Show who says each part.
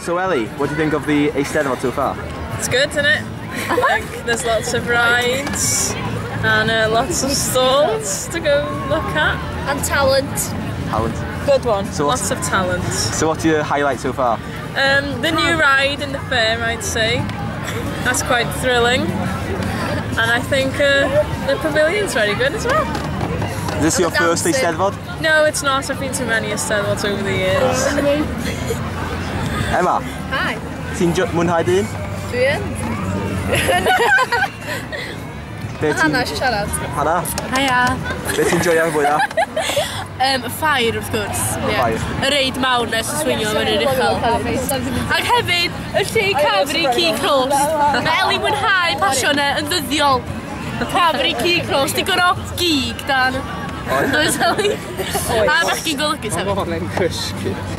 Speaker 1: So Ellie, what do you think of the Eisteddfod so far?
Speaker 2: It's good, isn't it? Like, there's lots of rides and lots of stalls to go look at.
Speaker 3: And talent.
Speaker 1: Talent.
Speaker 2: Good one.
Speaker 1: So
Speaker 2: lots of talent.
Speaker 1: So what's your highlight so far?
Speaker 2: The new ride in the fair, I'd say. That's quite thrilling. And I think the pavilion's very good as well.
Speaker 1: Is this your first Eisteddfod?
Speaker 2: No, it's not. I've been to many Eisteddfods over the years.
Speaker 1: Emma.
Speaker 3: Hi.
Speaker 1: Ti'n mwynhau dyn?
Speaker 3: Dwi yn. Hanna eisiau siarad.
Speaker 1: Hanna.
Speaker 4: Hiya.
Speaker 1: Be ti'n joio fwyaf?
Speaker 4: Y ffair, wrth gwrs.
Speaker 1: Yeah.
Speaker 4: Y reid mawr nes y swingio fyny'n uchel. Ac hefyd, y lle cafri cig rost. Mae Eli mwynhau pasio yna yn ddyddiol. Cafri cig rost, digon o gig dan. Oes, Eli? A bachgen golygus hefyd.